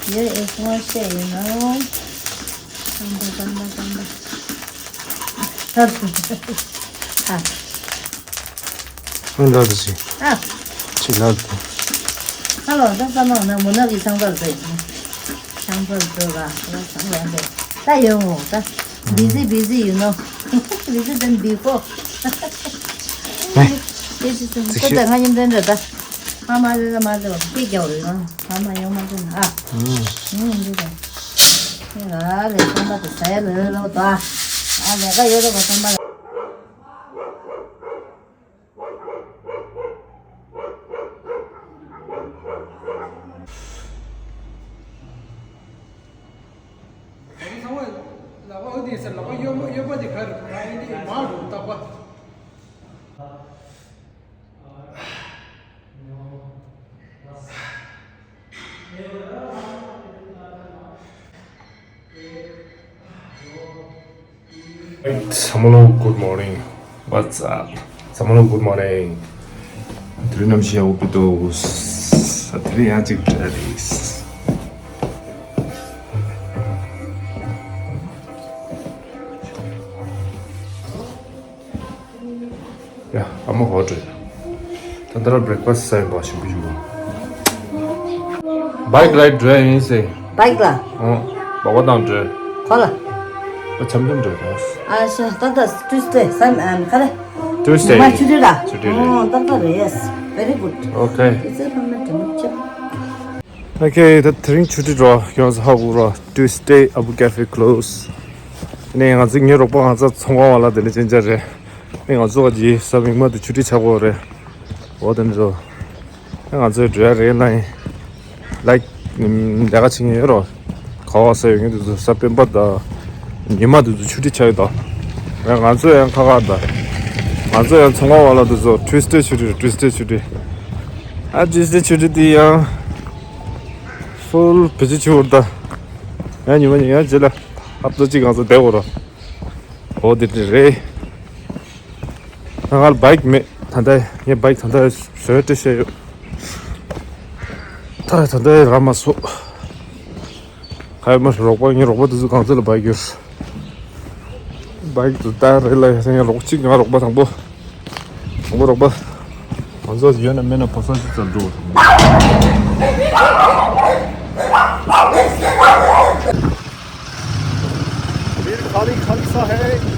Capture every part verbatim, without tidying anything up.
Here is one share, you know. ཙམ་པ་ཙམ་པ་ཙམ་པ། ཨ། ཨ་འདྲ་དུ་ཞིག་ཨ། ཅི་ལ་དུ། ཧ་ལོ། ད་ཙམ་པ་ན་མུ་ན་གི་ཚང་པར་ཟེར། ཚང་པར་ཟེར་ལ་ཚང་པར་ཟེར། ད་ཡོང་ངོ་ད། Busy busy, you know. Busy than before. Busy than ཁོ་ད་ང་ཡིན་དོན་འདྲ་ད། ཕ་མ་རེ་རེ་མ་རེ་བ་སྐད་རྒྱག་རེ་ཡོང་། ཕ་མ་ཡོང་མ་ཐུབ་ན་ཨ། ཨུམ། ཨུམ་འདི་ད། ཨ་ལས་ཚང་པ་དེ་ཟ་ཡ་ལོས་ལོ་ད། ཨ་ལས་ཀ་ཡོད་རེ་བ་ཚང་པ། ཚང་མ་ལག་པ་འོ་དེ་ཟེར་ལག་པ་གཡོན་པ་གཡོན་པ་དེ་ག་རེ་ག་ཡིན་དེ་མར་རུ་བཏགས་པ། Right, Samolo, good morning. What's up? Samolo, good morning. དེ་རིང་གནམ་གཤིས་ཡག་པོ་འདུག་ས་དེ་རིང་ཡང་གཅིག་འདྲ་རེད། ཡ། ཨ་མ་ཧོ་ཏྲེ། ད་ལྟ་ར་བྷེ་རེག་ཕ་སི་ཟ་ཡིན་པ་ཞིག་བུ་ཞུ། Bike ride འགྲོ་ཡིན་ཟེར། Bike ལ། ཨོ། སྦག་སྦག་དང་འགྲོ། ཁོ་ལ། ཨ་འཆམ་འཆམ་འགྲོ་ད། ཨ་ཤ་ད་ད་Tuesday སམ་ཨམ་ག་རེ། Tuesday ཉི་མ་ཆུ་ཚོད་ལ། ཆུ་ཚོད་རེད། ཨོ་ད་ད་རེད། Very good. Okay. It's a moment to meet you. Okay, ད་དེ་རིང་ཆུ་ཚོད་རོ་ཡོངས་སུ་ཧ་གོ་རོ། Tuesday Abu Cafe close. ནས་ང་ཚོ་ངའི་རོགས་པ་ང་ཚོ་ཚོང་ཁང་བ་ལ་དེ་ནས་ཅན་ཅན་རེད། ཨེ་ང་ཚོ་ག་ཅི་ས་མིག་མ་དུ་ཆུ་ཚོད་ཆགས་གོ་རེད། འོ་དེ་འདྲ་རོ། ཨེ་ང་ཚོའི་འགྲོ་ཡ་རེད་ལ་ཡིན། ལའིག་ལས་ཀ་བྱེད་མཁན་ཡོད་རོ། ག་བ་ས་ཡོད་མཁན་དེ་ཚོ་ས་སྤེན་པ་དང་། ཉི་མ་དེ་ཚོ་ཆུ་ཚོད་ཆགས་ཡོད་དོ། ང་ཚོ་ཡང་ཁ་ཁ་དང་། ང་ཚོ་ཡང་ཚོང་ཁང་བ་ལ་དེ་ཚོ་Tuesday ཆུ་ཚོད་Tuesday ཆུ་ཚོད། ཨ་Tuesday ཆུ་ཚོད་དེ་ཡང་། ཧྥུལ་བེད་སྤྱོད་བྱེད་འོར་ད། ཡང་ཉི་མ་ཉི་ཡང་རྗེས་ལ་ཧབ་ཏོ་གཅིག་ང་ཚོ་བསྡད་འོ་ར། འོ་དེ་དེ་རེད། ང་ལ་བྷའིཀ་མེད། ད་ལྟ་ངས་བྷའིཀ་ད་ལྟ་བཟོས་ཏེ་བཤད་ཡོད། ད་ད་ལྟ་རག་མ་སོང་། ག་ཡོད་མ་རོགས་པ་ངའི་རོགས་པ་དེ་ཚོ་གང་ཚོད་ལ་བྷའིཀ་ཡོད། བྷའིཀ་དེ་ད་རེད་ལ་ཡ་ངའི་རོགས་གཅིག་ང་རོགས་པ་དང་པོ། དང་པོ་རོགས་པ། ང་ཚོ་ཡོད་ན་མེད་ན་ཕོ་སོ་ཅིག་ཙམ་འགྲོ། ཁ་ལི་ཁ་ལི་ས་ཧེ།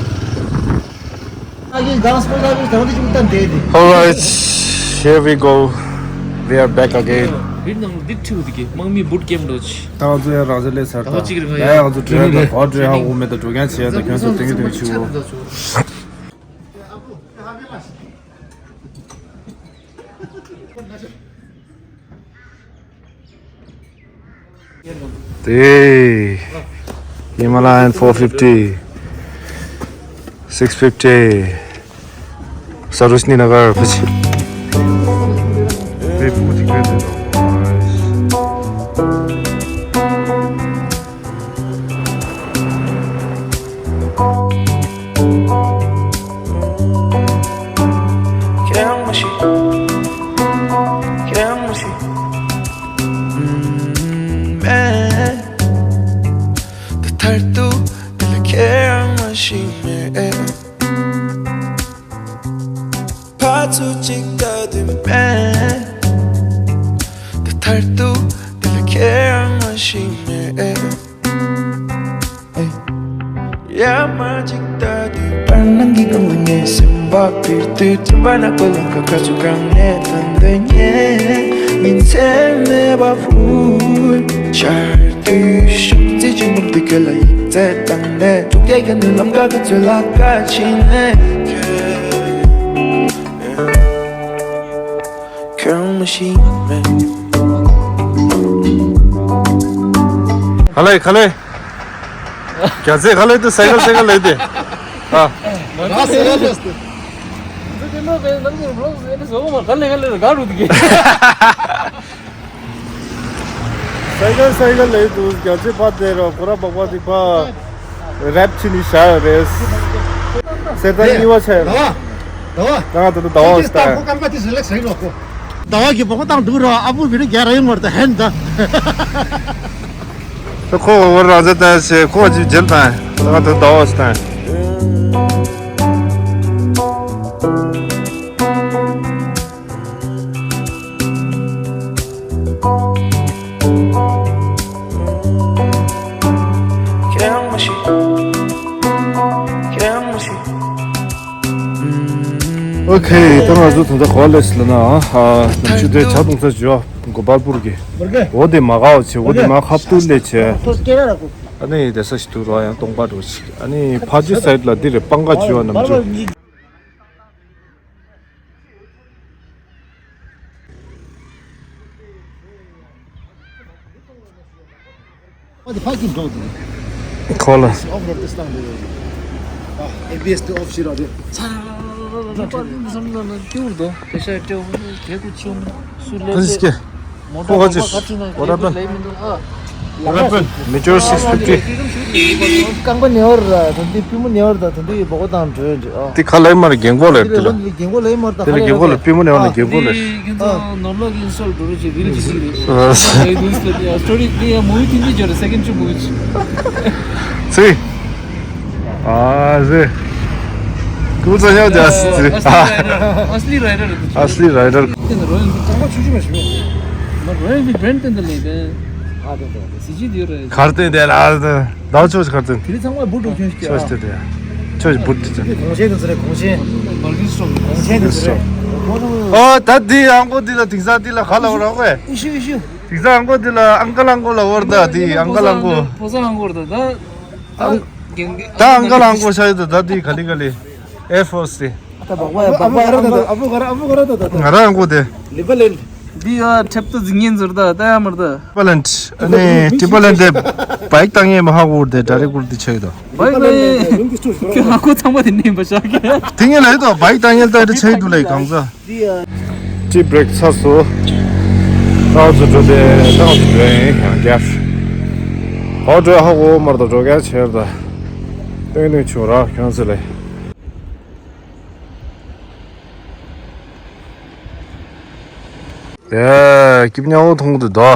Alright, here we go. We are back again. བིར་ནང་ལ་འདི་ཁྲིད་འདུག་གི་དམག་མི་བུད་ཀེམ་འགྲོ་ཆི། ད་ང་ཚོ་ཡང་རང་ཅག་སླེབས་ཚར་ད། ད་ང་ཚོ་བྲོས་ཡ་དང་བར་བྲོས་ཡ་འོ་མེད་དང་བྲོས་མཁན་བྱས་ཡ་དང་ཁྱོད་ཚོ་དེང་གི་དེང་ཆུ་བོ། དེ། Himalayan four fifty, six fifty, Sarojini Nagar ཕྱི། ཁྱེད་རང་མ་ཤི། ཁྱེད་རང་མ་ཤི། ཨུམ། མེད། ད་མཐར་ཐུག་འདི་ལ་ཁྱེད་རང་མ་ཤི་མེད། ཕར་ཚུར་གཅིག་ལྟ་དུས་མེད། ད་མཐར་ཐུག་འདི་ལ་ཁྱེད་རང་མ་ཤི་མེད། ཡ་མ་གཅིག་ལྟ་དུས་བར་སྣང་གི་སྒང་ལ་ངའི་སེམས་པ་འབིར་དུས་སེམས་པ་ནག་པོ་ལམ་ཁ་ཁ་ཚུར་གང་ནས་ད་འདོད་ངས་ཉིན་མཚན་མེད་པ་ཕུལ། ཆར་དུས་ཤོག་རྩིས་ཀྱི་ནུབ་ཏུ་ཁྱོད་ལ་ཡིག་ཚད་བཏང་ནས་ཐུག་རྒྱལ་གྱི་ནུ་ལམ་ཁ་ཁ་ཚུར་ལ་ཁ་ཕྱིན་ནས། ཁྱོད་རང་མ་ཤི་མེད། ཁ་ལེ་ཁ་ལེ། རྒྱ་ཚད་ཁ་ལེ་དུ་སའི་ཀལ་སའི་ཀལ་ལེ་དེ། ཨ། ར་སེ་ར་ལེ་སྟེ། འདི་དེ་ནོ་དེ་ནམ་གྱི་བློག་ཟེར་ནི་བཟོ་གོ་མ་ཁ་ལེ་ཁ་ལེ་ར་ག་རུ་དུ་གི། སའི་ཀལ་སའི་ཀལ་ལེ་དུ་རྒྱ་ཚད་ཕ་དེ་ར་ཁོ་ར་བག་བག་དེ་ཕ། རེབ་ཆི་ནི་ཤ་རེས། སེ་ད་ནི་བ་ཆེ། ད་བ། ད་བ། ད་ད་ད་ད་བ་སྟ། ཁོ་ཀར་པ་ཏི་སེ་ལེགས་སེ་ནོ་ཁོ། ད་བ་གི་བོ་ཁོ་དང་འདུག་ར་ཨ་བུ་བི་རི་རྒྱ་ར་ཡོང་བར་ད་ཧན་ད། ད་ཁོ་བར་རང་ཚ་ད་ཟེར་ཁོ་ཅིག་མཇལ་དང་ད་ད་ཟེར་དང་། ཨོ་ཁེ། ད་ང་ཚོ་ད་ལྟ་ག་པར་སླེབས་ཟེར་ལབ་ན། ཨ། ནམ་ཞིག་དེ་ཇ་འཐུང་ས་ཞུ་བ་གོ་པལ་པུར་གི། འོ་དེ་མ་དགའ་བ་བྱེད། འོ་དེ་མ་ཁ་བཏུལ་ལས་བྱས། ཨ་ནི་དེ་ས་ཞིག་ཏུ་རོ་ཡང་སྟོང་པ་འགྲོ་ཞིག་ཨ་ནི་ཕ་ཇི་སའིད་ལ་འདི་རེད། སྤང་ཁ་བྱེད་བ་ནམ་ཞིག་ཁོ་ལ། ཨེ་བི་ཨེས་དེ་ཨོཕ་བྱེད་རོགས་དེ། What happened? What happened? Meteor six fifty. རྐང་པ་ཉེ་བར་དང་དེ་པུས་མོ་ཉེ་བར་དང་དེ་འདྲའི་སྦོ་གོ་དང་འགྲོས་འདྲི། ཨ། དེ་ཁ་ལ་ཡི་མར་རྒན་གོག་ལ་དེ་ལ། རྒན་གོག་ལ་ཡི་མར་དང་དེ་ལ་རྒན་གོག་ལ་པུས་མོ་ཉེ་བར་ན་རྒན་གོག་ལ། ཁྱེད་ཚོ་ནོར་ལོག་གི་ཨིན་སི་ཊོལ་འགྲོ་རོགས་བྱེད། རིལ་གཅིག་གཅིག་རེད། ཨ། ཡ་ཡི་ནིས་ལ་ཡ་སི་ཊོ་རི་དེ་ཡ་མུ་བི་དེ་འདྲ་སྦྱོར་རེད། སེ་ཀེན་ཌ་མུ་བི་ཅིག་ཚེ། ཨ་ཟེ། ཀུ་ཚ་ཉག་ཅག་ཟེ། ཨ་སི་ལི་རའི་ཌར། ཨ་སི་ལི་རའི་ཌར། ཨ་སི་ལི་རའི་ཌར། ཏན་ཏན་རོ་ཡལ་གྱི་ཅང་པ་ཆུ་ཆུ་མ་ཞུ། རོ་ཡལ་གྱི་བྷི་རེན་ཌི་ཏན་ཏན་ལས་པས། ཨ་ཏན་ཏན་སི་ཇི་དེ་རེད། གར་ཏན་ཏན་ལ་ཟླ་ཆོས་གར་ཏན། དེ་རིང་ཚང་མ་བུ་འགྲོ་ཁྱོད་ཤི་ཆོས་ཏེ་དེ། ཆོས་བུ་ཏི་ཏེ། གོང་ཆེན་དུ་ཟེར་གོང་ཆེན། མར་ལིན་སི་ཊོག་གོང་ཆེན་དུ་ཟེར། ཨོ་ད་འདི་ཨང་གོ་འདི་ལ་དེང་སང་འདི་ལ་ག་ལ་འོ་ར་ཝེ། ཨུ་ཤི་ཨུ་ཤི། དེང་སང་ཨང་གོ་འདི་ལ་ཨང་ཀལ་ཨང་གོ་ལ་འོར་ད་འདི་ཨང་ཀལ་ཨང་གོ། ཕོ་ས་ཨང་གོ་འོར་ད་ད། ད་ཨང་ཀལ་ཨང་གོ་ཤ་ཡི་ད་ད་འདི་ག་ལི་ག་ལི། ཨེར་ཕོར་སི་དེ། ད་བག་པ་ཡ་བག་པ་ཡ་ར་ད་ད། ཨ་བུ་ག་ར་ཨ་བུ་ག་ར་ད་ད་ད། ང་ར་ཨང་གོ་དེ། ལི་བ་ལེན། འདི་ཡ་ཁྲེབ་ཏོ་འཛིན་མཁན་ཟུར་ད་ད་ཡ་མར་ད། ཊི་བ་ལེན། ཨ་ནི་ཊི་བ་ལེན་དེ་བའིག་བཏང་ཡས་མ་ཧ་གོ་དེ་ཌའི་རེག་གུར་དེ་ཆེ་ཡོད་དོ། བའིག་ལས་ཁྱོད་ཧ་གོ་ཚང་མ་དེ་ནས་མ་བཞག་གི། དེ་ངས་ལས་དོ་བའིག་བཏང་ཡས་ད་དེ་ཆེ་ཡོད་དུ་ལས་གང་ཟ། ཊི་བྷི་རེག་ཚར་སོ། ཏའོ་ཚོ་འགྲོ་དེ་ཏའོ་ཚོ་འགྲོ་ཡིན་ཡང་རྒྱབ། ཧོ་འགྲོ་ཧ་གོ་མར་དོ་འགྲོ་ག་ཆེར་ད། ཏོན་ཏོན་ཆུང་ར་ཁྱོད་ཚོ་ལས། ཡ། སྐྱིབ་ཉག་འོ་མཐོང་གི་འདུག་དོ།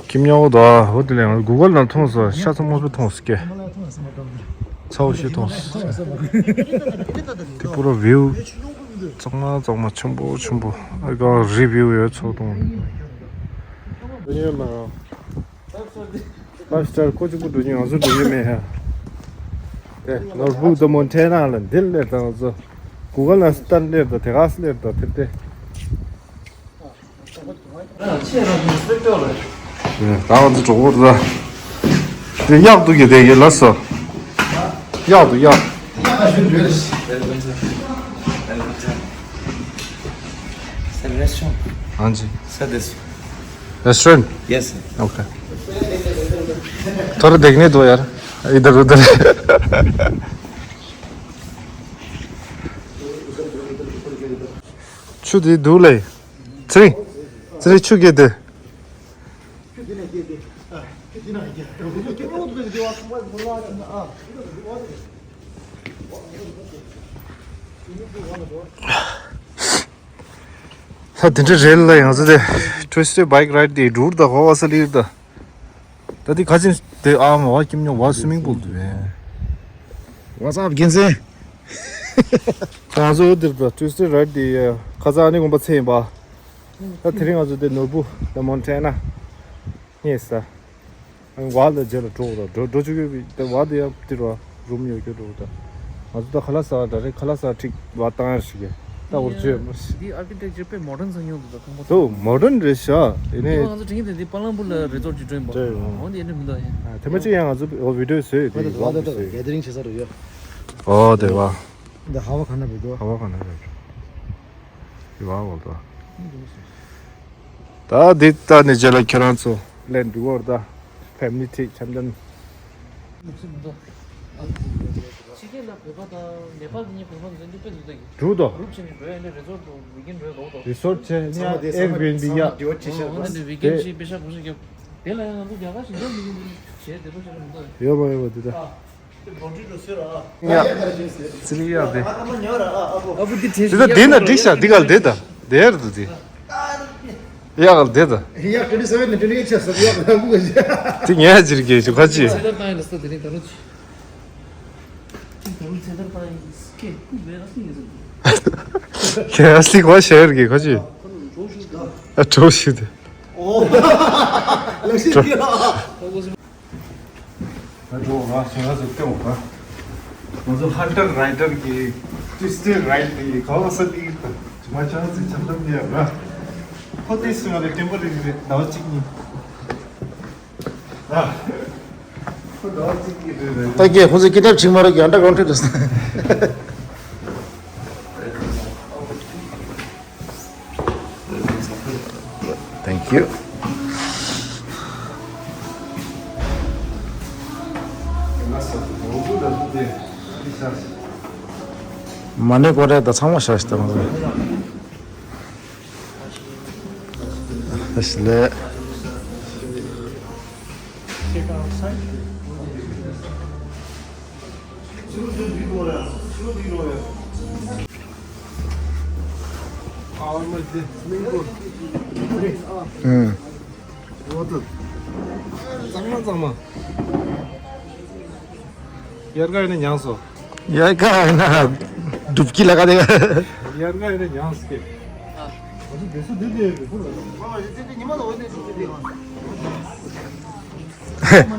སྐྱིབ་ཉག་འོ་དོ། འོ་དེ་ལས་གུ་གལ་ནང་མཐོང་སོང་། ཤ་ཚ་མོ་པོ་མཐོང་སོང་སྐྱེ། ཚ་བོ་ཞིག་མཐོང་སོང་། དེ་པུ་ར་བིའུ་གཙང་མ་གཙང་མ་ཆེན་པོ་ཆེན་པོ། ཨ་ག་རི་བིའུ་ཡོད་ཚོ་མཐོང་། ལབ་སི་ཊར་ཁོ་གཅིག་པུ་འགྲོ་ཉིན་ང་ཚོ་འགྲོ་ཉིན་མེད་ཧ། དེ་ནོར་བུ་དང་མོན་ཊེ་ན་ལ་འདིར་སླེབས་དང་ང་ཚོ་གུ་གལ་ན་སི་ཊར་སླེབས་དང་དེ་ག་སླེབས་དང་དེ་དེ། ད་ང་ཚོ་གྲོགས་པོ་ད་དེ་གཡག་འདུག་གི་དེ་གི་ལ་སོ། གཡག་འདུག་གཡག C'est le restaurant. हाँ जी। C'est des Restaurant? Yes, sir. Okay. थोड़ा देखने दो यार, इधर उधर। ཆུ་དེ་འདུག་ལེ། ཚེ་རིང་། ཚེ་རིང་ཆུ་སྐྱེས་དེ། ད་དེ་འདྲ་རེད་ལ། ཡང་ཚ་དེ་ཊུ་ཨིསི་ཊེཌ་བྷའིཀ་རའིཌ་དེ་འགྲུར་དང་ཧོ་བ་ས་ལིར་དང་། ད་དེ་ཁ་ཆེམས་དེ་ཨ་མ་བ་ཁྱིམ་ཉོ་བ་སུའི་མིང་པུལ་དུ་བས། What's up, རྒྱལ་མཚན། ང་ཚོ་འདིར་དང་ཊུ་ཨིསི་ཊེཌ་རའིཌ་དེ་ཁ་ཚ་ཨ་ནི་དགོན་པ་ཚེ་ཡིན་པ། ད་དེ་རིང་ང་ཚོ་དེ་ནོར་བུ་དང་མོན་ཊེ་ན་ངས་ས། བ་ལ་རྗེས་ལ་འགྲོ་དང་འགྲོ་འགྲོ་བཅུག་ཡོད་པའི་དེ་བ་དེ་ཡང་དེ་རུ་རུམ་ཡོད་རྒྱུ་འགྲོ་དང་། ང་ཚོ་ད་ཁ་ལག་ཟ་བ་འདྲ་རེད། ཁ་ལག་ཟ་ཁྲིག་བ་བཏང་ཡར་ཞིག་གི་ད་འུར་བཅོས་མ་ཞིག་འདི་ཨར་ཀི་ཊེག་ཅར་དཔེ་མོ་ཌན་ཚང་ཡོང་འདུག་ད་ཁང་པ་དུ་མོ་ཌན་རེད་ཤག་ཡིན་ནའི། ང་ཚོ་དྲན་གྱི་འདི་པ་ལང་པུར་ལ་རི་ཛོར་ཅིག་བསྐྲུན་པ། འོ་འདི་ཨེ་འདྲ་མི་འདུག་ཡིན། དེ་མ་ཅིག་ཡང་ང་ཚོ་འོ་བི་ཌིའོ་བཟོས་ཡོད་དེ་ཝ་མི་བཟོས། གེ་དེ་རིང་བྱེད་ས་རུ་ཡོད། ཨོ་དེ་བ། འདི་ཧ་བ་ག་ན་བི་དོ། ཧ་བ་ག་ན་བི་དོ། ཡི་བ་འོ་དོ། ད་འདི་ལྟ་ནས་རྗེས་ལ་ཁྱེད་རང་ཚོ་ལེན་འགྲིག་གོ་ར་ད། ཕེ་མི་ལི་ཁྲིད་འཆམ་མཐུན། ཕྱི་རྒྱལ་ལ་བོད་པ་དང་ནེ་པཱལ་གཉིས་བོད་པ་འཛིན་རྒྱུ་དཔེ་འཛུགས་ད་ཡིན། འགྲུབ་དོ། གུ་རུབ་བྱས་ནས་འགྲོ་ཡ་ནས་རི་ཛོར་དུ་ཝི་ཀེན་འགྲོ་ཡ་འགྲོ་དོ། རི་ཛོར་བྱས་ནས་ཨེར་བི་ཨེན་བི་ཡ། འོ་ན་ནི་ཝི་ཀེན་ཅིག་པེ་ཤ་གུ་ཤ་རྒྱབ། དེ་ལ་ཡང་ང་ཚོ་རྒྱ་གར་ཞིང་ཆེན་མི་ཡིན་བྱས་དེ་ཚོ་བྱས་ར་མི་འདུག་ཡོད་པ་ཡོད་པ་འདི་ལྟ། ཡ། ཙི་ལི་ཡ་དེ། ཨ་བུ་འདི་བྲེལ་ཞིག་དེ་ད་དེ་ན་འགྲིག་ཤག་འདི་ག་ལ་དེ་ད་དེ་ཡར་དུ་དེ། ཡག་ལ་དེ་ད། ཡག་ཊུ་ཝེན་ཊི་སེ་ཝེན་ནས་ཊུ་ཝེན་ཊི་ཨེ་ཊི་ཆགས་སོང་། ཡག་ལ་ལུག་ག་ཅི། དེ་ངས་ཅིར་གྱིས་ཅུ་ཁ་ཅི། ཚེ་ཐར་བཏང་ཡིན་ལ་ས་དེ་རིང་ད་ལོ་ཅི། ཚེ་ཐར་ཚེ་ཐར་བཏང་ཡིན་སྐད་ཁུ་མེད་ར་སི་ཡིན་ཟེར། ཁྱེད་ཨ་སི་གོ་ཤེར་གྱིས་ཁ་ཅི། ཨ་གྲོ་ཞུ་དེ། ཨོ། ལག་ཤེས་ཀྱི་ར། ད་འགྲོ་བ་ཞིང་ཁ་ཟིག་སྟེང་བ། ང་ཚོ་ཧན་ཊར་རའི་ཌར་གྱི་ཊུ་ཝིས་ཊེཌ་རའིཌ་དེ་ག་བ་ས་དེ་ཇི་མ་ཆང་ཟིག་ཆམ་ཆམ་ནས་ཡ་ར། ཁོ་དེ་སུ་ང་རེ་ཊེམ་པོ་རེ་རེ་ཟླ་བ་གཅིག་གཉིས། ཨ། ཁོ་ཟླ་བ་གཅིག་གཉིས་རེ་རེ། ད་གས་ཁོ་ཚོས་ཀི་ཏབ་ཆིག་མ་ར་གི་ཨན་ཌར་གོན་ཊེག་ཏུ། Thank you. མ་ཎི་སྐོར་ར་ད་ཚང་མ་བཞག་ཤི་ད་མ་རེད། ཨ་ཤི་ལེ། ཨུམ། གཙང་མ་གཙང་མ། དབྱར་ཁ་ཡིན་ན་ཉངས་སོ། དབྱར་ཁ་ཡིན་ན་སྒྲུབ་ཀྱི་ལ་ཁ་དེ། དབྱར་ཁ་ཡིན་ན་ཉངས་སྐད།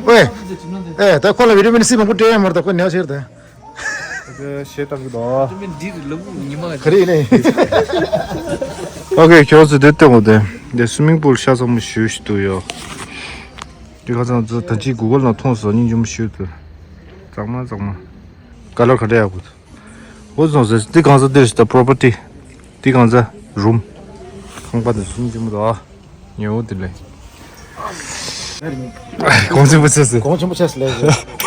ཝེ། ཨེ་ད་ཁོ་ལ་བི་ཊ་མིན་སི་མང་པོ་སྤྲད་ཡ་མ་རེད་ད་ཁོ་ཉལ་ཆེར་ད། ཞེ་བཏང་གི་འདུག་འདི་རི་ལ་བུ་ཉི་མ་ག་རེ་ཡིན་ནའི། ཨོ་ཁེ་ཁྱོད་ཚོ་དེ་ལྟ་འོ་དེ། དེ་སུ་མིང་པུལ་ཤ་ཚ་མོ་ཞུ་ཞུ་དུ་ཡོད། དེ་ཁ་སང་ཚོ་ད་ཅི་གུ་གལ་ནང་མཐོང་སོང་སྙིང་རྗེ་མོ་ཞུ་དུ། གཙང་མ་གཙང་མ། ཀ་ལར་ག་འདྲ་ཡག་པོ་འདུག་འོ་སོང་ཟེར་དེ་གང་ས་དེར་ཞིག་ད་པོ་རོ་པར་ཊི། དེ་གང་ས་རུམ། ཁང་པ་དང་སུ་མིང་རྗེ་མོ་འདུག་ཨ། ཉེ་བོ་དེ་ལས། གོང་ཆེན་པོ་ཆེ་སི། གོང་ཆེན་པོ་ཆེ་སི་ལས།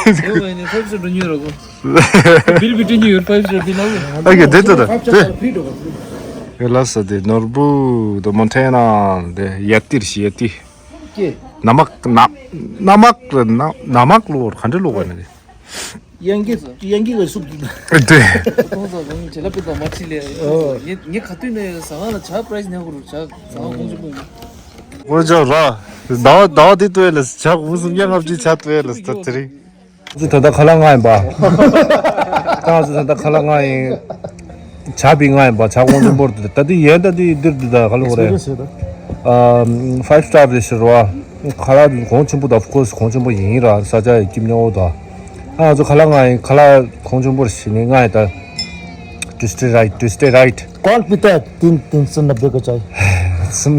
ཡོད་པ་ཡིན་ན་ཕའིབ་སི་ཊར་འགྲོ་མྱོང་རོགས་གོ། བིལ་བི་སྤྲད་མྱོང་ཡོད་ཕའིབ་སི་ཊར་དེ་ལ་བོ། ཨ་ཀེ་དེ་ལྟ་ད་དེ། ཡོད་ལ་ས་དེ་ནོར་བུ་དང་མོན་ཊེ་ན་དེ་ཡ་ཏིར་ཤི་ཡ་ཏི། ཀེ། ན་མག་ན་ན་མག་ལ་ན་ན་མག་ལོར་ག་འདྲ་ལོག་པ་ན་དེ། ཡང་གི་ཡང་གི་གི་སུབ་འདུག་དེ། ཏོང་ཙང་ཁོང་ཇེ་ལ་པི་དང་མ་ཁྲི་ལས། ངས་ངས་ག་དུས་ནས་ཟ་ཁང་ལ་ཇ་པ་རའི་སི་ཉག་གོ་རུ་ཇ་ཟ་ཁང་ཁོང་ཆུ་པོ་ཡིན། ཁོ་ཇ་ར། ཟླ་བ་ཟླ་བ་དེ་ལྟོས་ལ་ཇ་གོང་སུམ་ཡང་ལྔ་བཅུ་ཇ་ལྟོས་ལ་ད་དེ་རིང་། ང་ཚོ་ད་ལྟ་ཁ་ལག་ང་ཡིན་པ། ང་ཚོ་ད་ལྟ་ཁ་ལག་ང་ཡིན། ཇ་པི་ང་ཡིན་པ་ཇ་གོང་ཆེན་པོར་ད་ལྟ་ཡན་ད་དེ་འདིར་འདི་ད་ཁ་ལོ་རེད། ཨ་ཕའིབ་སི་ཊར་རེད་ཟེར་བ། ཁ་ལག་གོང་ཆེན་པོ་ད་ཨོཕ་ཀོར་སི་གོང་ཆེན་པོ་ཡིན་ར་ས་ཆ་ཡི་སྐྱིབ་ཉོ་ད། ཨ་ང་ཚོ་ཁ་ལག་ང་ཡིན་ཁ་ལག་གོང་ཆེན་པོར་ཞིག་ནས་ང་ཡིན་ད། ཊུ་ཝིས་ཊེཌ་རའིཌ་ཊུ་ཝིས་ཊེཌ་རའིཌ། कौन पीता है तीन तीन सौ नब्बे का चाय? སུམ་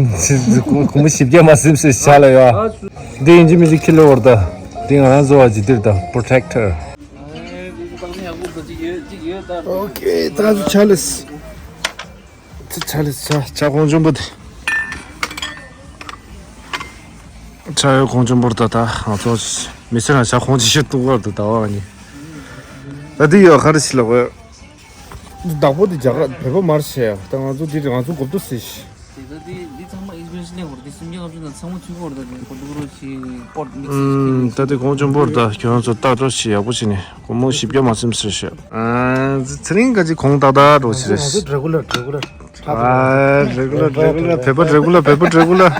ཁོ་མོ་ཞིབ་རྒྱས་མ་སིམ་སེ་ཆ་ལ་ཡོད། འདི་ཡིན་གཅིག་མིན་གཅིག་ཁྱི་ལོ་བར་ད། འདི་ང་རང་བཟོ་བ་ཇི་ལྟར་ད་པྲོ་ཊེག་ཊར། ཨོ་ཁེ་ད་ང་ཚོ་ཆ་ལེས། ཆ་ལེས་ཆ་ཆ་གོང་ཆེན་པོ་དེ། ཆ་ཡོད་གོང་ཆེན་པོར་ད་ད་ང་ཚོ་མི་ཚེ་ན་ཆ་གོང་ཆེ་ཤོས་ཏུ་བར་དུ་ད་བ་ནི། ད་འདི་ཡོད་ཁ་རེ་ཞིག་ལ་བས། འདི་བདག་པོ་འདི་རྒྱ་གར་བོད་པ་མར་བྱས་ཡ། ད་ང་ཚོ་འདི་ང་ཚོ་གོབ་ཏོ་ཟེར་ཤི། དེ་ད་འདི་འདི་ཚང་མ་ཨེག་སི་པི་རི་ཡན་སི་ལེན་དགོས་རེད། འདི་སུམ་བརྒྱ་ལྔ་བཅུ་དང་ཚང་མ་ཚུད་དགོས་རེད། ད་འདི་གོ་འདུག་རོགས་ཤི་ཀོར་མིག་སི་ཤི། ད་འདི་གོང་ཆེན་པོར་ད་ཁྱོད་ཚོ་ལྟ་རོགས་ཤི་ཡག་པོ་བྱས་ནས་སྒོར་མོ་བཞི་བརྒྱ་མ་ཟིན་ཟེར་ཤི། ཚེ་རིང་ག་ཅིག་གོང་ཏག་ཏག་རོགས་ཤི་རེད། ང་ཚོ་རེ་གུ་ལར་རེ་གུ་ལར། ཨ་རེ་གུ་ལར་རེ་གུ་ལར་བོད་པ་རེ་གུ་ལར་བོད་པ་རེ་གུ་ལར།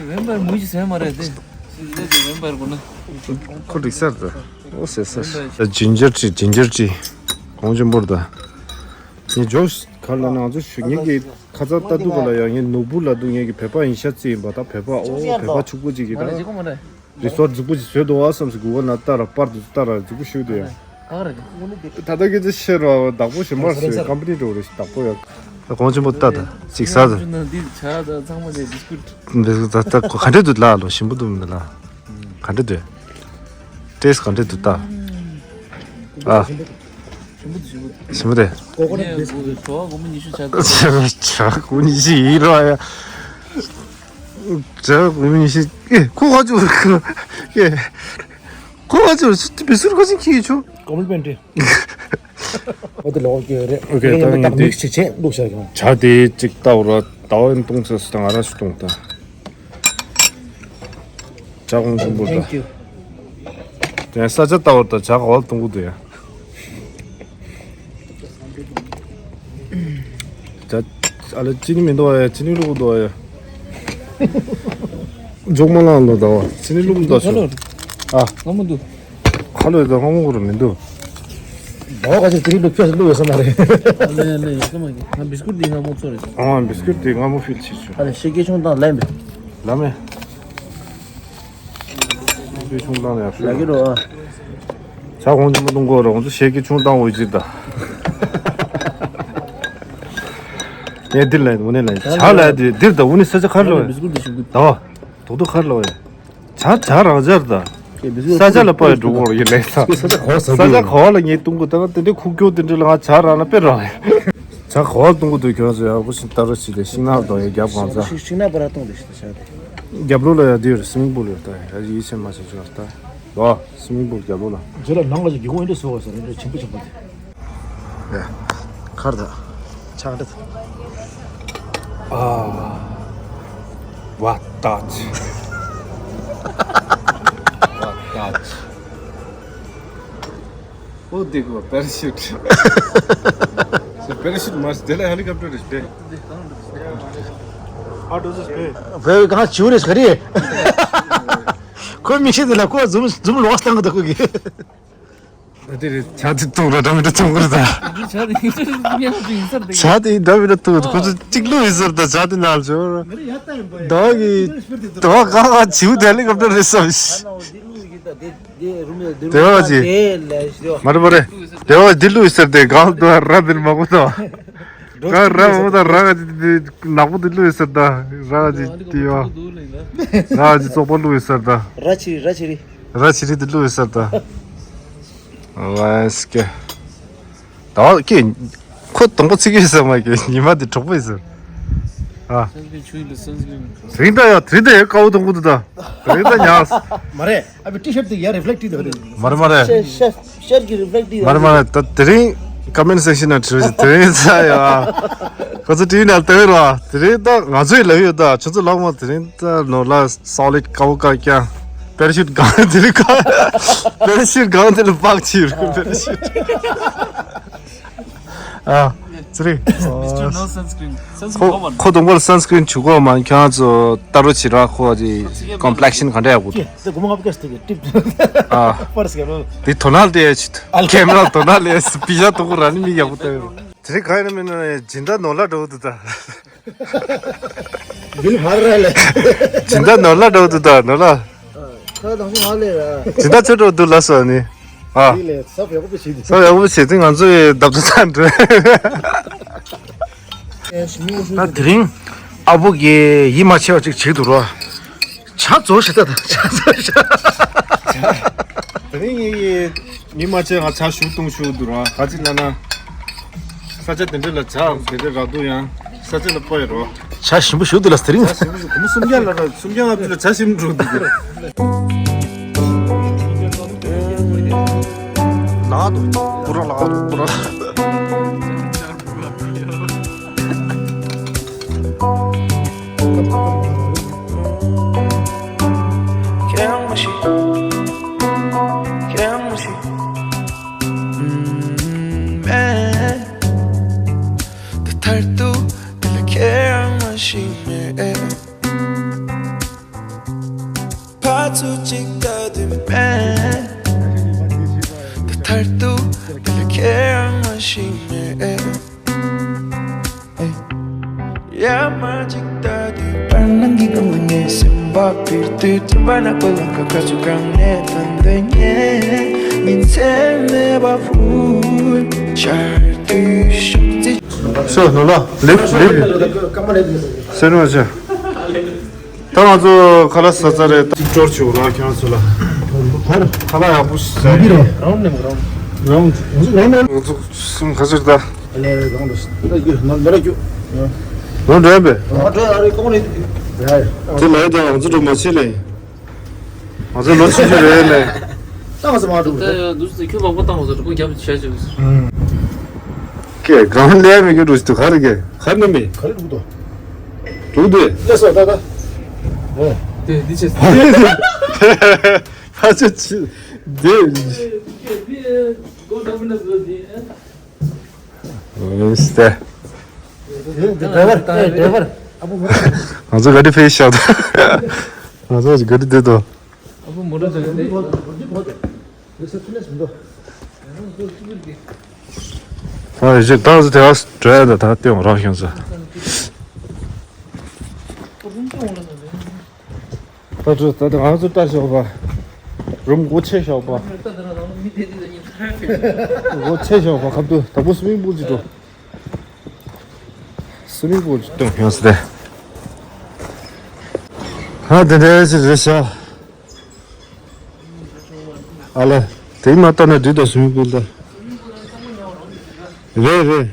ཝེམ་པའེར་མུ་ཅི་ཟེར་མ་རེད་དེ། སུ་ལས་དེ་ཝེམ་པའེར་གོ་ན། ཁོ་འགྲིག་སར་དུ། ཨོ་ཟེར་ཟེར། ཇིན་ཇར་ཊི་ཇིན་ཇར་ཊི། གོང་ཆེན་པོར་ད། ངས་ཇོ་ག་ལ་ན་ང་ཚོ་ཞུ་ངེད་ཀྱི་ཁ་ཚ་ལྟ་དུས་ག་ལ་ཡང་ངས་ནོར་བུ་ལ་དུ་ངེད་ཀྱི་བོད་པ་ཡིན་ཤ་རྩི་ཡིན་པ་ད་བོད་པ་ཨོ་བོད་པ་ཕྱུག་པོ་ཅིག་གི་ད། རི་སོར་རྫིག་པོ་ཅིག་བཟོས་འདུག་བ་བསམ་སི་གུ་ག་ན་ལྟ་ར་པར་དུ་ལྟ་ར་རྫིག་པོ་ཤོད་དུ་ཡང་། ད་ལྟ་ཁྱེད་ཚོ་ཤེས་ར་བདག་པོ་ཞིམ་པར་ཟོས་ཀམ་པ་ནི་འགྲོ་རེ་བདག་པོ་ཡོད། ད་གོང་ཆེན་པོ་ལྟ་ད་ཅིག་ཟ་ད། འདི་ཆ་ད་ཚང་མ་ནས་བི་སི་ཀུད། འདི་ད་ད་ག་འདྲ་འདུག་ལ་ལོ་ཞིམ་པོ་འདུག་མི་འདུག་ལ། ག་འདྲ་འདུག་ཊེ་སི་ག་འདྲ་འདུག་ལྟ། ཨ། ཞིམ་པོ་འདུག་ཞིམ་པོ་འདུག་ཞིམ་པོ་རེད། ཀོ་ཀོ་ནཊ་བེ་སི་ཀུད། ཞོ་སྒོར་མོ་ཉི་ཤུ་ཆ་ད། ཞོ་སྒོར་མོ་ཉི་ཤུ་ཡིན་རོགས་ཡ། ཇ་གོང་མིན་ཤི། ཨེ་ཁོ་ཧ་ཅུ། ཨེ་ཁོ་ཧ་ཅུ་སུ་དེ་བི་སུར་ཁ་ཅིག་ཁྱི་ཆུ། ཀོ་མིན་པན་ཏི། ཨོ་དེ་ལོག་གི་རེད། ཨོ་ཁེ། ད་ཡང་ད་ངས་དེ་མིག་སི་ཅིག་བྱས་བླུགས་བཞག་ཡོང་། ཇ་དེ་གཅིག་ལྟ་བུ་ར་ཟླ་བ་ཡིན་གཏོང་ཚེ་སུ་དང་ང་རང་ཞིག་གཏོང་ད། ཇ་གོང་ཆེན་པོ་ད། Thank you། དེ་ས་ཆ་ལྟ་བུ་ད་ཇ་ག་བ་གཏོང་གི་འདུག་ཡ། ཇ། ཨ་ལེ་ཅི་ནི་མི་འདུག་ཨ་ཡ། ཅི་ནི་བླུགས་འདུག་ཨ་ཡ། འཇོག་མ་ལང་ལོ་ད་བ། ཅི་ནི་བླུགས་འདུག་ཨ། ང་མི་འདུག་ཁ་ལོ་ཡ་ད་ཧོང་ཧོང་རུ་མི་འདུག་ད་བ་ག་ཅི་ཅི་ནི་བླུགས་ཕེ་བླུགས་ཡོད་ས་མ་རེད། ཨ་ལེ་ཨ་ལེ་ཡོད་ས་མ་རེད། ང་བིས་ཀུར་འདི་ང་མོ་ཚོ་རེད། ཨ་བིས་ཀུར་འདི་ང་མོ་ཕིལ་ཆི་ཆུ། ཨ་ལེ་ཤེ་ཀེ་ཆུང་དང་ལེམ་པེ། ལ་མེ། ཤེ་ཀེ་ཆུང་དང་ཡ་ལ་གི་རོ། ཇ་གོང་ཆེན་པོ་གཏོང་གོ་རོ། ང་ཚོ་ཤེ་ཀེ་ཆུང་དང་འོ་ཅི་ད། ངས་འདིར་ལན་འུ་ནས་ལན་ཇ་ལ་ཡ་དེ་འདིར་ད་འུ་ནས་ས་ཆ་ཁར་ལོ། ད་བ་དོག་དོག་ཁར་ལོ། ཇ་ཇ་རང་ཇར་ད། ས་ཆ་ལ་པ་ཡ་འགྲོ་གོ་རོ་ཡི་ལན་ས། ས་ཆ་ག་བ་ལ་ངས་གཏོང་གོ་ད་དེ་འདྲའི་ཁུག་ཀྱོག་དེ་འདྲ་ལ་ང་ཇ་རང་ལ་དཔེ་རང་ཡ། ཇ་ག་བ་ལ་གཏོང་གོ་དུས་ཁྱོད་ཚོ་ཡག་པོ་ཞིག་ལྟ་རོགས་བྱེད་དེ་ཤིང་ནགས་དང་ཡ་རྒྱབ་གང་ཚ། ཤིང་ནགས་པ་ར་གཏོང་དེ་ཞིག་ད་ཇ་དེ། རྒྱབ་ལོགས་ལ་ཡ་འདིར་སི་མིང་པུལ་ཡོད་ད། ཡ་ཡིད་ཆེས་མ་བྱེད་ཆོག་ད། ཡ་སི་མིང་པུལ་རྒྱབ་ལོགས་ལ། ཇོ་ལ་ནང་ལ་ཅིག་སྒེའུ་ཁུང་འདི་འདྲ་བཟོ་བ་ཟེར་འདི་འདྲ་ཆེན་པོ་ཆེན་པོ་དེ། ཡ། ཁར་ད། ཆག་འདྲ་ད། ཨ། བ་ཏ་ཅི། བ་ཏ་ཅི། ཨོ་དེ་གོ་པེ་ར་ཤུཊ། པེ་ར་ཤུཊ་མ་རེད་དེ་ལ་ཧེ་ལི་ཀོབ་ཊར་རེད་པས། ཨ་ཏོ་ཟིག་པས། བེ་གང་བྱིའུ་རེད་ག་རེ། ཁོ་མི་ཤེས་དེ་ལ་ཁོ་ཛུམ་ཛུམ་ལོག་བཏང་གི་འདུག་ཁོ་གིས། དེ་རེད་ཇ་དེ་བཏུང་ར་འདྲ་མི་འདྲ་བཏུང་གི་རེད་ད། ཇ་དེ་ཡིན་ས་རེད་ཟིག་ཡང་དེ་ཡིན་ས་རེད། ཇ་དེ་འདྲ་མི་འདྲ་བཏུང་ཁོ་ཚོ་གཅིག་བླུགས་ཡིན་ས་རེད་ད་ཇ་དེ་ནང་ལ་ཇོ། ང་རེ་ཡ་ལྟ་ཡིན་པ་ཡིན། ད་གི་ད་ག་ག་བྱིའུ་དེ་ཧེ་ལི་ཀོབ་ཊར་རེད་བསམ་ཤི། དེ་རོ་ཅི། མ་རེད་མ་རེད། དེ་བ་འདི་བླུགས་ཟེར་ཏེ་གང་དུ་ར་འདིར་མ་གོ་ད། གང་ར་མ་གོ་ད་ར་ག་ཅི་འདི་ནག་པོ་འདི་བླུགས་ཟེར་ད། ར་ག་ཅི་འདི་ཡོ། ར་ག་ཅི་བཙོག་པ་བླུགས་ཟེར་ད། ར་ཆི་རི་ར་ཆི་རི། ར་ཆི་རི་འདི་བླུགས་ཟེར་ད། ལས་ཀྱི། ད་ཀྱི། ཁོ་དང་པོ་ཚིག་ཡོད་ཟེར་མ་ཀྱི་ཉི་མ་འདི་གྲོགས་པོ་ཡིན་ཟེར། ཨ། སན་སི་ཀྲིན་ཆུ་ཡིན་ལ་སན་སི་ཀྲིན། དེ་རིང་ད་ཡ་དེ་རིང་ད་ཡ་དཀའ་བོ་དང་པོ་འདུག་ད། དེ་རིང་ད་ཉག་མ་རེད། ཨ་བི་ཊི་ཤར་ཊི་དེ་ཡ་རི་ཕི་ལེག་ཊི་དེ་རེད། མ་རེད་མ་རེད། ཤར་ཤར་ཤར་གྱི་རི་ཕི་ལེག་ཊི་དེ་ཡ། མ་རེད་མ་རེད། ད་དེ་རིང་ཀོ་མེན་ཊི་སེག་ཤན་ན་བྲིས་རོགས་བྱེད། དེ་རིང་ད་ཡ། ཁོ་ཚོ་ཊི་ཝི་ནང་ལྟ་གི་རོགས། དེ་རིང་ད་ང་ཚོའི་ལབ་ཡོད་ད། ཁྱོད་ཚོ་ལབ་མ། དེ་རིང་ད་ནོར་ལ་སོ་ལིཌ་དཀའ་བོ་དཀའ་རྐྱང་། པེ་ར་ཤུཊ་སྒང་དེ་ལ་དཀའ། པེ་ར་ཤུཊ་སྒང་དེ་ལ་བག་ཕྱིར་པེ་ར་ཤུཊ། ཨ། ཙི་རི། Mister No sunscreen. Sunscreen ཁོ་ཁོ་དང་པོ་ལ་སན་སི་ཀྲིན་བྱུག་གོ་མ། ཁྱེད་རང་ཚོ་ལྟ་རོགས་བྱེད་ར། ཁོ་དེ་ཀོམ་པི་ལེག་ཤན་ག་འདྲ་ཡག་པོ་འདུག་དེ་སྒོར་མོ་ལྔ་བརྒྱ་ཞིག་ཏིག་ཨ། པར་སི་ཀེ་རོ། དེ་དོ་སྣང་དེ་ཡ་ཆེད་དུ་ཀེམ་ར་དོ་སྣང་ལས་སི་པི་ཡ་དོ་གོ་ར་ནི་མི་ཡག་པོ་ལྟ་ཡོད། དེ་རིང་ག་ཡིན་ན་མིན་ན་སྦྱིན་བདག་ནོར་ལྷ་འདྲ་བོ་འདུག་ད། འདི་ལ་ཧར་ར་ལ། སྦྱིན་བདག་ནོར་ལྷ་འདྲ་བོ་འདུག་ད་ནོར་ལྷ། ཁ་དང་པོ་ང་ལས་ར། སྦྱིན་བདག་ཚོ་འགྲོ་འདུག་ལ་སོ་ནི། ཨ། འདི་ལས་ས་ཡག་པོ་བྱེད་དེ། ས་ཡག་པོ་བྱེད་དེ་ང་ཚོ་ཡི་བརྡབ་ཚ་ཚ་འགྲོ། ད་དེ་རིང་ཨ་བུ་གིས་ཡིད་མ་ཆེས་པ་ཅིག་བྱེད་འདུག་རོ། ཇ་རྫོགས་ཤག་ད་ཇ་རྫོགས་ཤག་དེ་རིང་ངས་མི་མ་ཆེ་ང་ཇ་ཞུ་གཏོང་ཞུ་འདུག་ར། ག་ཅི་ལ་ན། ས་ཆ་དེ་འདྲ་ལ་ཇ་དེ་འདྲ་རག་འདུག་ཡང་ས་ཆ་ལ་སྤོ་ཡ་རོ། ཇ་ཞིམ་པོ་ཞུ་འདུག་ལ་དེ་རིང་། ཇ་ཞིམ་པོ་ཞུ་གོ་མོ་སུམ་བརྒྱ་ལ་ར་སུམ་བརྒྱ་ལྔ་བཅུ་ལ་ཇ་ཞིམ་འགྲོ་འདུག་ལ་དུ་པུ་ར་ལ་དུ་པུ་ར་ལ། ཁྱེད་རང་མ་ཤི། ཁྱེད་རང་མ་ཤི། མེད། ད་ཐར་ཏུ་དེ་ལ་ཁྱེད་རང་མ་ཤི་མེད། ཕ་ཚུ་གཅིག་ལྟ་དུས་མེད། ད་ཐར་ཏུ་དེ་ལ་ཁྱེད་རང་མ་ཤི་མེད། ཡ་མ་གཅིག་ལྟ་དུས་པར་ནང་གི་སྒང་ལ་ངའི་སེམས་པ་འཕུར་དུས་དྲན་པ་ནག་པོ་ལམ་ཁ་ཁ་ཚུ་གང་ནས་ཐོན་དེ་ངས་ཉིན་མཚན་མེད་པ་འཕུར། ཆར་དུས་ཤུགས་ཚེ། སོ་ནོ་ལ་ལེབ་ལེབ་སེ་ནོ་ཆ། ད་ང་ཚོ་ཁ་ལག་ཟ་ཚར་རེད། ཅིག་སྐྱོར་བྱེད་ར་ཁྱེད་རང་ཚོ་ལ། ཁ་ལག་ཡག་པོ་ཞིག་ཟ་ཡིན། རང་ནས་རང་རང་ང་ཚོ་གསུམ་ཁ་ཟེར་ད། ལས་རང་ལ་ད་ཡོད་ན་མེ་ར་རྒྱུ། རང་འགྲོ་ཡིན་པས། ང་འགྲོ་ཡ་རེད་གོང་རེད། ཡ་ཡ། དེ་ལས་ད་ང་ཚོ་འགྲོ་མ་བྱེད་ལས། ང་ཚོ་ལོ་ཆུང་ཆུང་རེད་ལས། ད་ང་ཚོ་མ་འགྲོ་ད་རེད། ཡ་འདུག་སེ་ཁྱོད་མག་པ་བཏང་བ་ཚོ་གྲོགས་པོ་རྒྱབ་བྱས་བྱས། ཀྱེ་གང་ལས་མི་གི་འགྲོ་ཞིག་ཏུ་ག་རེ་གི་ག་རེ་ནི་མི། ག་རེ་འགྲོ་དོ། འགྲོ་དེ། ལས་སོ་ད་ད། ཨོ། དེ་འདི་ཆེ། ཕ་ཆོ་ཆི། དེ། ཨོ་སྟེ། ཌའི་ཝར། ཌའི་ཝར། ང་ཚོ་ག་དེ་ཕེབས་ཤག་ང་ཚོ་ག་དེ་འདུག་དོ། ཨ་ཞིག་ད་ཚོ་དེ་བ་འགྲོ་ཡ་ད་ད་ལྟ་ཡོང་རག་ཤོང་ས། ད་ཚོ་ད་ང་ཚོ་ལྟ་ཤོག་པ། རུམ་སྒོ་ཕྱེ་ཤོག་པ། སྒོ་ཕྱེ་ཤོག་པ་ཁབ་ཏུ་དང་པོ་སུ་མིང་པུལ་གྱི་འགྲོ། སུ་མིང་པུལ་གྱི་སྟོན་ཡོང་ས་རེད། ཧ་དེ་འདྲ་ཞིག་རེད་ཤག་ཨ་ལ། དེ་མ་ལྟ་ན་འགྲིག་ད་སུ་མིང་པུལ་ད། རེད་རེད།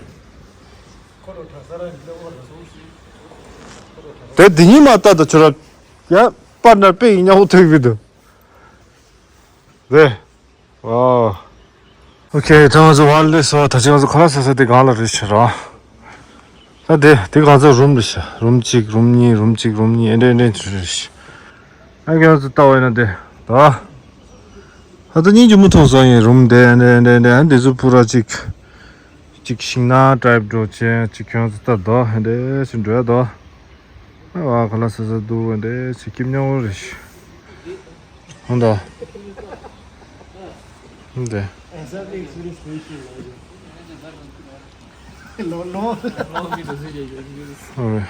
དེ་འདི་གཉིས་མ་ལྟ་ད་ཁྱོད་ར། ཡ། པར་ནར་དཔེ་ཡིན་ཉག་ཐུག་གི་འདུག་རེད། ཨོ། ཨོ་ཁེ། ད་ང་ཚོ་ཝར་ལེ་སོ་ད་ཅི་ང་ཚོ་ཁ་ལག་ཟ་ས་དེ་གང་ལ་རེད་ཤག་ར། ད་དེ་དེ་ང་ཚོ་རུམ་རེད་ཤག་རུམ་གཅིག་རུམ་གཉིས་རུམ་གཅིག་རུམ་གཉིས་ཨེ་འདྲ་ཨེ་འདྲ་རེད་ཤག་ཨ་ཁྱོད་ཚོ་ལྟ་བ་ཡིན་ན་དེ་ད། ད་ལྟ་སྙིང་རྗེ་མོ་མཐོང་སོང་ཡིན་རུམ་དེ་ཨེ་འདྲ་ཨེ་འདྲ་ཨེ་འདྲ་དེ་ཚོ་པུ་ར་གཅིག་གཅིག་ཤིང་ནགས་ཊའིབ་འགྲོ་ཆེན་གཅིག་ཁྱོད་ཚོ་ལྟ་དོ་ཨེ་འདྲ་ཞིག་འགྲོ་ཡ་དོ། ཨ་བ་ཁ་ལག་ཟ་ས་འདུག་ཨེ་འདྲ་ཞིག་སྐྱིད་ཉག་རེད་ཤག་ཧོན་ད། ཧོན་ད། ཨོ་རེད།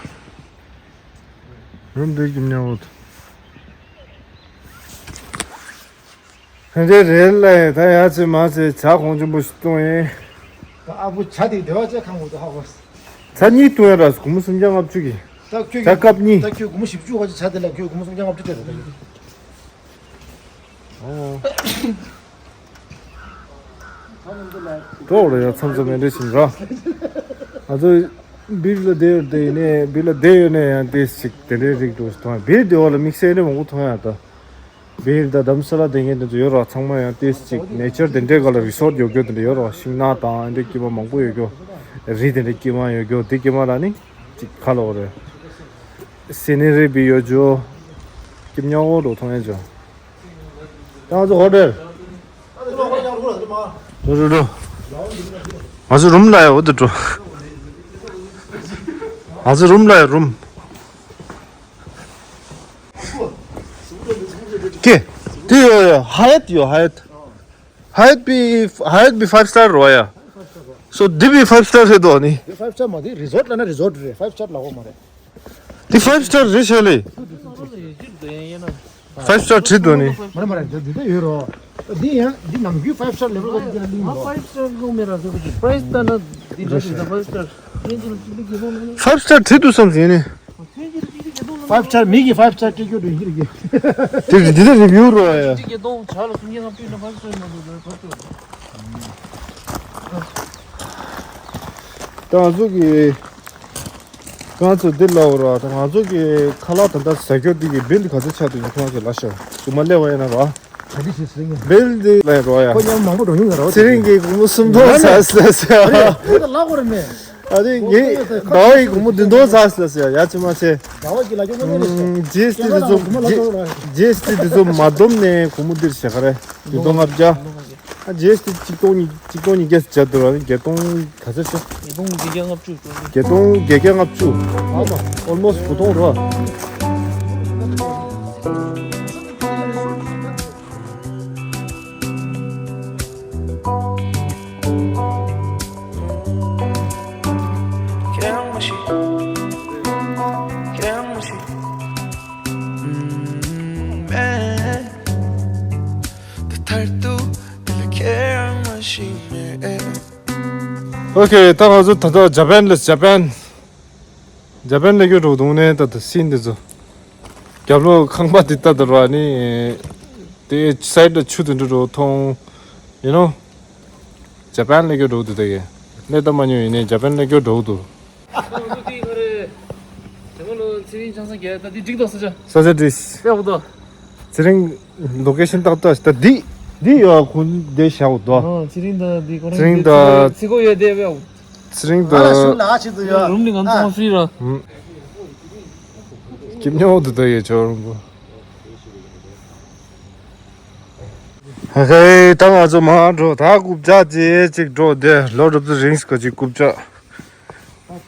རུམ་འདི་སྐྱིད་ཉག་འོ། ཧན་རེ་རེ་ལ་ད་ཡ་ཚེ་མ་ཚེ་ཇ་གོང་ཆེན་པོ་ཞིག་བཏུང་ཡིན། ད་ཨ་བུ་ཇ་དེ་བདེ་བ་ཅན་ཁང་བུ་དུ་ཧ་གོ། ཇ་གཉིས་བཏུང་ཡ་ར་སྒོར་མོ་སུམ་བརྒྱ་ལྔ་བཅུ་གི། ད་ཁྱོད་ཇ་ཀབ་གཉིས། ད་ཁྱོད་སྒོར་མོ་བཞི་བཅུ་ག་ཅིག་ཇ་དེ་ལ་ཁྱོད་སྒོར་མོ་སུམ་བརྒྱ་ལྔ་བཅུ་སྤྲད་རེད་ད། ཨོ། འགྲོ་རེ་ཡ་མཚམས་མཚམས་མེད་འདྲ་ཞིག་ར། ང་ཚོ་བིར་ལ་བསྡད་ཡོད་དེ་ཡིན་ནའི་བིར་ལ་བསྡད་ཡོད་ནའི་ཡང་ཏོག་ཙམ་ཅིག་དེ་འདྲའི་རིགས་འགྲོ་ཞིག་མཐོང་ཡ། བིར་བསྡད་པ་ལ་དམིགས་བསལ་ནི་མང་པོ་མཐོང་ཡ་ད། བིར་དང་དྷ་རམ་ས་ལ་དེ་ངས་དེ་ཚོ་ཡོད་ར། ཚང་མ་ཡང་ཏོག་ཙམ་ཅིག་ནེ་ཅར་དེ་འདྲའི་སྒང་ལ་རི་སོར་ཊི་ཡོད་རྒྱུ་དེ་འདྲ་ཡོད་ར། ཤིང་ནགས་དང་ཨེ་འདྲའི་སྐྱིད་པ་མང་པོ་ཡོད་རྒྱུ། རི་དེ་འདྲའི་སྐྱིད་པ་ཡོད་རྒྱུ་དེ་སྐྱིད་པ་ལ་ནི་ཅིག་ཁ་ལོ་རེད། སི་ནི་རི་བི་ཡོད་རྒྱུ། སྐྱིད་ཉག་འོ་འགྲོ་མཐོང་ཡ་ཅོ། ད་ང་ཚོ་ཧོ་ཊེལ། འགྲོ་འགྲོ་འགྲོ། ང་ཚོ་རུམ་ལ་ཡ་འོ་དེ་འགྲོ། ང་ཚོ་རུམ་ལ་ཡ་རུམ། ཀེ། དེ་ཡོད་ཡོད། ཧ་ཡད་ཡོད་ཧ་ཡད། ཧ་ཡད་བི་ཧ་ཡད་བི་ཕའིབ་སི་ཊར་རོ་ཡ། སོ་འདི་བི་ཕའིབ་སི་ཊར་རེད་དོ་ནི། འདི་ཕའིབ་སི་ཊར་མ་རེད། རི་སོར་ཊི་ལབ་ན་རི་སོར་ཊི་རེད། ཕའིབ་སི་ཊར་ལབ་དགོས་མ་རེད། འདི་ཕའིབ་སི་ཊར་རེད་ཤག་ལེ། ཕའིབ་སི་ཊར་བྲིས་འདུག་ནི། མ་རེད་མ་རེད། འདི་འདི་ཡོད་རོ། འདི་ཡང་འདི་ནམ་རྒྱུན་ཕའིབ་སི་ཊར་ལེ་ཝལ་ག་ཅིག་ལ་ལིང་རོ། ཕའིབ་སི་ཊར་ལོ་མེ་ར་ཟེར་གི་པ་རའི་སི་ལྟ་ན་འདི་འདྲ་ཞིག་ད་ཕའིབ་སི་ཊར། ཕའིབ་སི་ཊར་བྲིས་འདུག་བསམ་ཟིན་ནི། ཕའིབ་སི་ཊར་མི་གི་ཕའིབ་སི་ཊར་སྤྲད་རྒྱུ་འདྲ་ཡིན་གི། དེ་འདི་འདི་རི་བིའུ་རོ་ཡ། གཅིག་བརྒྱད་སྟོང་ཇ་ལ་སུམ་བརྒྱ་ལྔ་བཅུ་ཡིན་ན་ཕའིབ་སི་ཊར་མ་འདུག་ད་ཕའིབ་སི་ཊར། ད་ང་ཚོ་གི་ང་ཚོ་འདི་ལ་འོ་ར། ད་ང་ཚོ་གི་ཁ་ལག་ད་ལྟ་ཟ་རྒྱུ་འདི་གི་བིལ་ག་ཚོད་ཆགས་འདུག་ཡིན་ཁོང་ཚོ་ལ་ཤོག་ཅུང་མ་སླེབས་པ་ཡིན་ན་ར། ག་དུས་ཤེས་ཚེ་རིང་། བིལ་འདི་ལ་རོ་ཡ། ཁོ་མཉམ་མང་པོ་འགྲོ་མྱོང་ཡོད་ར། ཚེ་རིང་གིས་སྒོར་མོ་སུམ་སྟོང་ཟ་ཟ་ཟ། ཁོ་ད་ལག་འོ་ར་མེད། ཨ་ནི་ངས་ཟླ་བ་ཡི་སྒོར་མོ་བདུན་སྟོང་ཟ་ཟ་ཟ་ཡ་ཅི་མ་ཚེ། ཟླ་བ་གི་ལ་ཅོ་མ་མེད་ལ་ཟེར། ཇི་ཨེས་ཊི་འདི་ཚོ་ཇི་ཨེས་ཊི་འདི་ཚོ་མ་བསྡོམས་ནས་སྒོར་མོ་འདིར་བྱེད་ག་རེ། བདུན་སྟོང་ལྔ་བརྒྱ། ཨ་ཇི་ཨེས་ཊི་གཅིག་སྟོང་གཉིས་གཅིག་སྟོང་ཉིས་བརྒྱ་བརྒྱབ་འདུག་ར། ནི་བརྒྱད་སྟོང་ག་ཚོད་ཆགས། བརྒྱད་སྟོང་བརྒྱད་བརྒྱ་ལྔ་བཅུ། བརྒྱད་སྟོང་བརྒྱད་བརྒྱ་ལྔ་བཅུ། ཨ་མ་ཨོལ་མོ་སི་དགུ་སྟོང་རོ། ཨོ་ཁེ། ད་ང་ཚོ་ད་ལྟ་ཇ་པན་ལ་ཇ་པན། ཇ་པན་ལ་སྐྱོད་འགྲོ་འདུག་ནས་ད་ལྟ་སིན་འདི་ཚོ། རྒྱབ་ལོགས་ཁང་པ་འདི་ལྟ་དུ་ར་ནི། དེ་སའིཌ་ལ་ཆུ་དེ་འདྲ་འགྲོ་མཐོང་། ཡིན་ནོ། ཇ་པན་ལ་སྐྱོད་འགྲོ་འདུག་ད་གེ། གནས་སྟངས་མ་ཉོ་ཡིན་ནས་ཇ་པན་ལ་སྐྱོད་འགྲོ་འདུག་ཨ་ཁོ་ཚོ་དེ་ག་རེ། དེ་མ་ལོ་ཚེ་རིང་ཆང་ས་རྒྱལ་ད་དེ་འགྲིག་འདུག་ས་ཆ། ས་ཆ་འགྲིག་དཔེ་འོ་དོ། ཚེ་རིང་ལོ་ཀེ་ཤན་ཏག་ཏག་ད་འདི་འདི་ཡོད་ཁོ་འདི་བཞག་འོ་དོ། ཨ་ཚེ་རིང་ད་འདི་ཁོ་ཚེ་རིང་ད་ཚེ་གོ་ཡོད་དེ་དཔེ་འོ། ཚེ་རིང་ད་ཨ་ལ་ཤུ་ལ་ཆི་དུ་ཡོད། རུམ་ནི་ང་ཚོ་ཨ་ཧྥི་རི་ར། ཧུམ། སྐྱིད་ཉོག་འདུག་ད་ཡོད་ཆོག་རུམ་པོ། ཧེ་ཧེ། ད་ང་ཚོ་མར་འགྲོ། ད་རྐུབ་བཀྱག་ཅིག་ཅིག་འགྲོ་དེ་ལོ་རབས་ཚོ་རིང་སྐོར་ཅིག་རྐུབ་བཀྱག་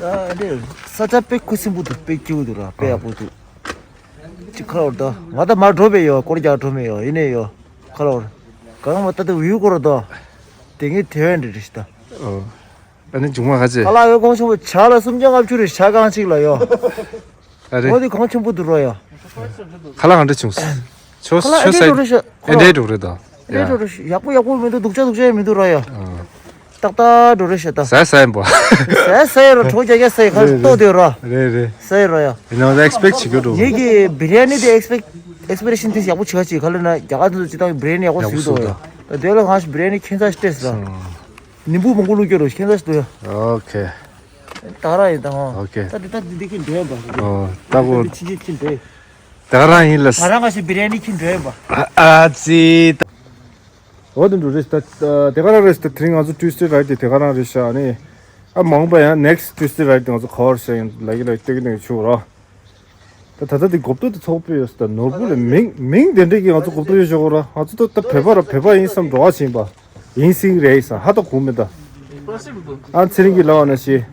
ད་འདི་ས་ཆ་དཔེ་ཁུ་སིམ་པོ་འདུག་དཔེ་སྐྱིད་པོ་འདུག་ར། དཔེ་ཡག་པོ་འདུག་ཅིག་ཁ་ལོར་ད་ང་ད་མར་འགྲོ་བས་ཡོད། སྐོར་རྒྱག་འགྲོ་མེད་ཡོད། ཡིན་ནས་ཡོད་ཁ་ལོར། གང་མ་ལྟ་དུ་ཡུལ་སྐོར་དོ། དེ་ངའི་དེ་བས་འདྲི་རེད་ཤི་ད། ཨོ། ཨ་ནི་ཇུང་མ་ཁ་ཅེ། ཁ་ལག་ཡོད་གོང་ཆེན་པོ་ཇ་ལ་སུམ་བརྒྱ་ལྔ་བཅུ་རེད་ཇ་གང་ཅིག་ལ་ཡོད། ཨ་རེ། ཨོ་དེ་གོང་ཆེན་པོ་འདུག་རོ་ཡ། ཁ་ལག་གང་འདྲ་བྱུང་། ཆོ་ཁ་ལག་ཆོ་ཨེ་འདྲའི་སའི་འགྲོ་རེད་ཤི། ཨེ་འདྲའི་འགྲོ་རེད་དོ། ཨེ་འདྲའི་འགྲོ་རེད་ཤི། ཡག་པོ་ཡག་པོ་མི་འདུག་སྡུག་ཅག་སྡུག་ཅག་མི་འདུག་རོ་ཡ། ཨ། ཏག་ཏག་འགྲོ་རེད་ཤི་ད། ཟ་ཟ་ཡིན་པོ། ཟ་ཟ་ཡིན་རོ་གྲོགས་རྒྱ་རྒྱ་ཟ་ཡིན་ཁ་ལ་ལྟོ་དེ་རོ། རེད་རེད། ཟ་ཡིན་རོ་ཡ། ཡིན་ནའང་ད་ཨེག་སི་པེག་བྱེད་རྒྱུ་འགྲོ། ངེད་ཀྱི་བི་རི་ཡ་ནི་དེ་ཨེག་སི་པེག་ཨེག་སི་པེ་རེ་ཤན་དེ་ཡག་པོ་བྱེད་ཀ་ཅིག་ག་ལ་ན་རྒྱ་གར་དུ་ཅི་ཏང་བི་རི་ཡ་ནི་ཡག་པོ་ཡག་པོ་ཟིག་འདུག་ཡ། ད་དེ་ལ་ཁང་ཞིག་བི་རི་ཡ་ནི་ཁྱེད་ཚ་ཞིག་སྤྲད་ཟེར། ནིམ་བུ་མང་པོ་བླུགས་རྒྱུ་རོ་ཁྱེད་ཚ་ཞིག་འདུག་ཡ། ཨོ་ཁེ། ད་ར་ཡིན་ད་ཧོ། ཨོ་ཁེ། ད་འདི་ད་འདི་འདི་ཁྱེད་འདྲེན་པ། ཨོ་ད་གོ། འདི་ཕྱི་རྒྱལ་ཁྱེད་འདྲེན། ད་རང་ཡིན་ལ། ང་རང་ང་ཞིག་བི་རི་ཡ་ནི་ཁྱེད་འདྲེན་པ། ཨ་ཙི། འོ་དེ་འདྲ་རེད་ད། དེ་ག་རང་རེད་ད། དེ་རིང་ང་ཚོ་ཊུས་ཌེ་རའིཊ་དེ་དེ་ག་རང་རེད་ཤག་ནི། ཨ་མང་པ་ཡང་ནེག་སི་ཊུས་ཌེ་རའིཊ་དེ་ང་ཚོ་ག་བར་ཤག་ཡིན་ལ་ཡི་ལ་ཡི་སྟེགས་ནས་ཆུ་ར། ད་ད་ལྟ་དེ་གོབ་ཏོ་དེ་ཚོགས་པའི་ཡོད་ད་ནོར་བུ་ལ་མིང་མིང་དེ་འདྲས་ཀྱི་ང་ཚོ་གོབ་ཏོ་ཡོད་ཤོག་ར། ང་ཚོ་ད་ད་བོད་པ་ར་བོད་པ་ཡིན་བསམ་འགྲོ་བ་ཕྱིན་པ། ཡིན་སྲིད་རེད་བསམ་ཧ་ད་གོ་མེད་ད། ཨ་ཚེ་རིང་གི་ལབ་པ་ན་ཤེས།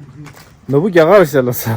ནོར་བུ་རྒྱ་གར་ཤག་ལ་ས།